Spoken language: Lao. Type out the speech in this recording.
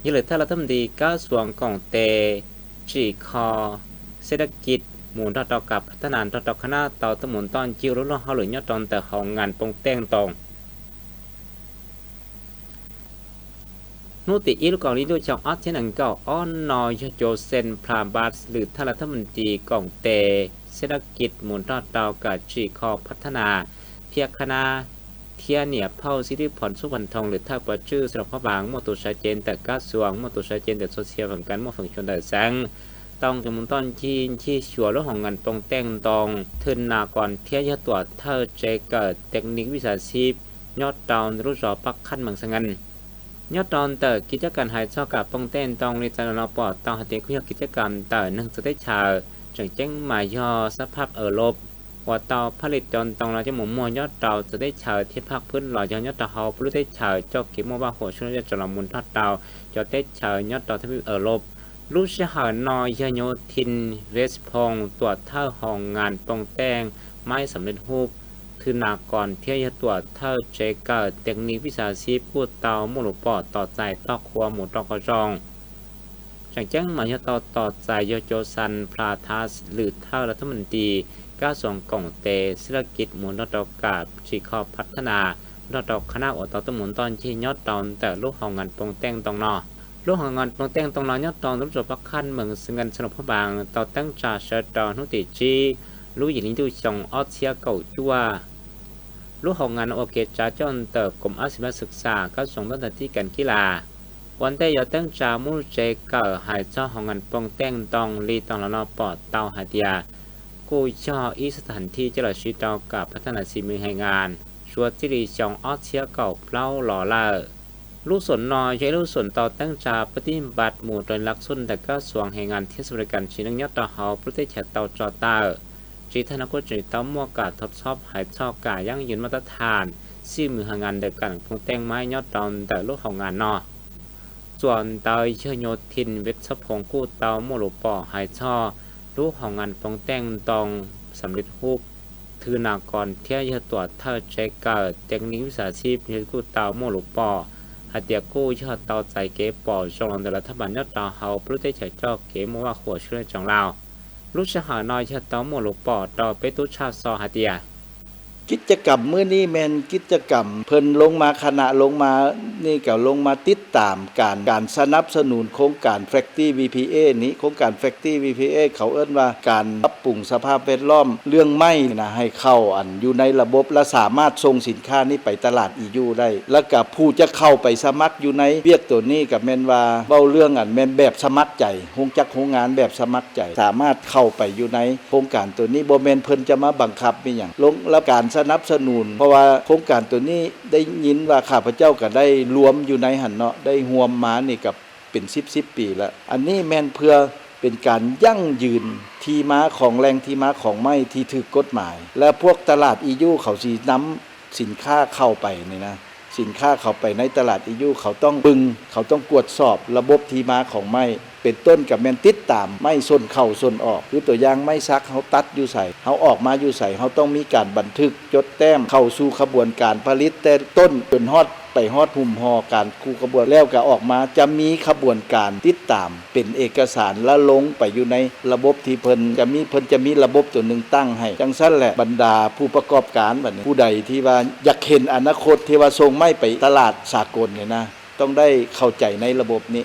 ຍາເລີຍທ່ານລັດຖະມົນຕີກະຊວງກົງເຕ ຈີ້ຄໍເສດຖະກິດ ໝູນທອດເຕົາກາພັດທະນາ ທອດເຕົາຄະນະເຕົາຕະໝູນຕ້ອນຈິ້ວ ລົດເຮົາເຫຼືອຍອດຕອນເຕີເຮົາງານປົງແຕ່ງຕອງ ນູຕິອີລູກອງລີດູຊອງອອດເທນອັງເກົ່າອອນນໍຍໂຈເຊັນພລາບັດ ຫຼືທ່ານລັດຖະມົນຕີກົງເຕເສດຖະກິດ ໝູນທອດເຕົາກາຈີຄໍພັດທະນາ ພຽກຄະນາ ເທຍເນຍເພົາ ສິລິພອນ ສຸພັນທອງ ຫຼື ເທົ່າປະຈື່ ສະໜອງພະບາງ ໝວດຕູຊາຍເຈນ ແຕ່ກະຊວງ ໝວດຕູຊາຍເຈນ ແຕ່ໂຊຊຽວ ຝັງກັນໝວດຝິງຊົນ ແຕ່ແຊງ ຕອງຈະມຸນຕ້ອນຈີນ ຈີ່ຊົວ ໂລກໂຮງງານປົງແຕ່ງຕອງ ທຶນນາກອນ ເທຍເຍອຕົວ ເທົ່າເຈເກີດ ເຕັກນິກວິຊາຊີບ ຍອດຕອນ ລຸດຊໍປັກຄັນ ເມືອງສະຫງັນ ຍອດຕອນເຕີ ກິດຈະການຫາຍຊອກກາປົງແຕ່ງຕອງ ລີຕານອລອປອດ ຕອງຫາເຕຍຄຸຍອກກິດຈະການເຕີ ໜຶ່ງສະເຕດຊາວ ຈັ່ງແຈ້ງມາຍອດສະພາບເອີລົບ ຫົວເຕົາຜະລິດຈອນຕອງລາວຈະໝູ່ມົວຍອດເຕົາຈະໄດ້ເຊົາທຽບພາກພື້ນລາວຍອດເຕົາເຮົາປະລຸໄດ້ເຊົາເຈາະເກັບໝໍວ່າຫົວຊຸນຍະຈະລະມຸນທອດເຕົາຈອດໄດ້ເຊົາຍອດເຕົາທະວີບເອີຣົບ ລູກຊາຍເຮົານອຍຍະໂຍທິນ ເວສພົງ ຕົວເຖົ້າໂຮງງານປົງແຕ່ງໄມ້ສຳເລັດຮູບ ທຶນນາກອນ ທຽຍະຕົວເຖົ້າເຈກາ ເຕັກນິກວິຊາຊີບ ກູ້ເຕົາໝູ່ລູກປອດຕໍ່ໃຈຕໍ່ຄົວໝູ່ຕໍ່ກະຈອງ ຈັ່ງແຈ້ງມາຍອດເຕົາຕໍ່ໃຈໂຍໂຈຊັນ ພລາທັສ ຫຼື ເຖົ້າລັດຖະມົນຕີ ກະຊວງກົງເຕເສດຖະກິດ ໝູນດອກເຕົາກາບ ຈີຄໍພັດທະນາ ດອກເຕົາຄະນະອວດເຕົາຕົວໝູນຕອນທີ່ຍອດຕອນແຕ່ລູກເຮົາງານປົງແຕ່ງຕອງນອ ລູກເຮົາງານປົງແຕ່ງຕອງນອຍອດຕອນລູກໂຈປັກຄັນເມືອງສະເງິນສະໜົບພະບາງ ເຕົາແຕ່ງຈາເຊີດຕອນຮູ້ຕີຈີ ລູກຍິງລິງຕູ້ຊົງອອດເຊຍເກົາຈົວ ລູກເຮົາງານໂອເກຈາຈອນເຕີກົມອາຊີວະສຶກສາ ກະຊວງດ້ານດານຕີການກິລາ ວັນແຕ່ຍອດແຕ່ງຈາມູເຈເກີ ຫາຍຊອກເຮົາງານປົງແຕ່ງຕອງ ລີຕອງລະນອປອດເຕົາຫາເຕຍ ກູ່ຍໍອີສະຖານທີ່ຈະລອຍຊີເຕົາກາພັດທະນາສີມືແຮງງານ ຊວດຈິລີຊອງອອດເຊຍເກົາເປົ່າລໍລາວ ລູກສົນນອຍເຈລູກສົນເຕົາແຕ່ງຈາປະຕິບັດໝູ່ໂດຍຫຼັກສຸນແຕ່ກະຊວງແຮງງານ ທີ່ສະຫວັດດີການຊີໜຶ່ງຍອດຕໍ່ເຮົາປະເທດຊາດເຕົາຈໍເຕີ ຈີທະນາຄົດຈີເຕົາໝວກກາທົດສອບຫາຍຊອກກາຢັ້ງຢືນມາດຕະຖານ ສີມືແຮງງານເດີການປຸງແຕ່ງໄມ້ຍອດຕອນເດີລູກເຮົາງານນໍ ສ່ວນເຕີເຍໂຍທິນ ເວັດສະພົງ ກູ້ເຕົາໝູ່ລູກປອດຫາຍຊອກ ລູກເຮົາງານປົງແຕ່ງຕອງສຳເລັດຮູບ ຖືນາກອນ ທຽຍະຕົວເຖົ້າເຈເກີ ເຕັກນິກວິຊາຊີບ ເຮັດກູ້ເຕົາໝູ່ລູກປອດ ຫາເຕຍກູ້ຍອດເຕົາໃຈເກປອດ ຈອງລັງເດີລັດຖະບານຍອດເຕົາເຮົາ ປະເທດຊາດເຈາະເກໝູ່ວ່າຂົວຊຸເລຈອງລາວ ລູກຊາຍເຮົານອຍຍອດເຕົາໝູ່ລູກປອດ ຕໍ່ເປຕູຊາວຊໍຫາເຕຍ ກິດຈະກຳມື້ນີ້ແມ່ນກິດຈະກຳ ເພິ່ນລົງມາ ຄະນະລົງມານີ້ກໍລົງມາຕິດຕາມການ ການສະໜັບສະໜູນໂຄງການ Factory ວີພີເອ ນີ້ ໂຄງການ Factory ວີພີເອ ເຂົາເອີ້ນວ່າການປັບປຸງສະພາບແວດລ້ອມເລື່ອງໄມ້ນະ ໃຫ້ເຂົ້າອັນຢູ່ໃນລະບົບ ແລະ ສາມາດສົ່ງສິນຄ້ານີ້ໄປຕະຫຼາດ ອີ ຢູ ໄດ້ ແລ້ວກໍຜູ້ຈະເຂົ້າໄປສະໝັກຢູ່ໃນວຽກໂຕນີ້ກໍແມ່ນວ່າເວົ້າເລື່ອງອັນແມ່ນແບບສະໝັກໃຈ ໂຮງຈັກໂຮງງານແບບສະໝັກໃຈ ສາມາດເຂົ້າໄປຢູ່ໃນ ໂຄງການໂຕນີ້ບໍ່ແມ່ນເພິ່ນຈະມາບັງຄັບອີ່ຫຍັງ ລົງແລ້ວການສະໜັບສະໜູນ ເພາະວ່າໂຄງການໂຕນີ້ໄດ້ຍິນວ່າຂ້າພະເຈົ້າກໍໄດ້ລວມຢູ່ໃນຫັ້ນເນາະ ໄດ້ຮ່ວມມານີ້ກໍເປັນສິບສິບປີແລ້ວ ອັນນີ້ແມ່ນເພື່ອເປັນການຢັ້ງຢືນທີ່ມາຂອງແຫຼ່ງທີ່ມາຂອງໄມ້ທີ່ຖືກກົດໝາຍ ແລະ ພວກຕະຫຼາດ ອີ ຢູ ເຂົາຊິນຳ ສິນຄ້າເຂົ້າໄປນີ້ນະ ສິນຄ້າເຂົ້າໄປໃນຕະຫຼາດ ອີ ຢູ ເຂົາຕ້ອງເບິ່ງ ເຂົາຕ້ອງກວດສອບລະບົບທີ່ມາຂອງໄມ້ ເປັນຕົ້ນກໍແມ່ນຕິດຕາມໄມ້ສົ້ນເຂົ້າສົ້ນອອກ ຄືຕົວຢ່າງໄມ້ສັກເຮົາຕັດຢູ່ໃສ ເຮົາອອກມາຢູ່ໃສ ເຮົາຕ້ອງມີການບັນທຶກຈົດແຕ້ມເຂົ້າສູ່ຂະບວນການຜະລິດ ແຕ່ຕົ້ນຈົນຮອດໄປຮອດຫຸ້ມຫໍ່ການຄູ່ຂະບວນ ແລ້ວກໍອອກມາຈະມີຂະບວນການຕິດຕາມ ເປັນເອກະສານ ແລະ ລົງໄປຢູ່ໃນລະບົບທີ່ເພິ່ນຈະມີ ເພິ່ນຈະມີລະບົບຕົວໜຶ່ງຕັ້ງໃຫ້ ຈັ່ງຊັ້ນແຫຼະ ບັນດາຜູ້ປະກອບການບັດນີ້ ຜູ້ໃດທີ່ວ່າຢາກເຫັນອະນາຄົດທີ່ວ່າສົ່ງໄມ້ໄປຕະຫຼາດສາກົນນີ້ນະ ຕ້ອງໄດ້ເຂົ້າໃຈໃນລະບົບນີ້.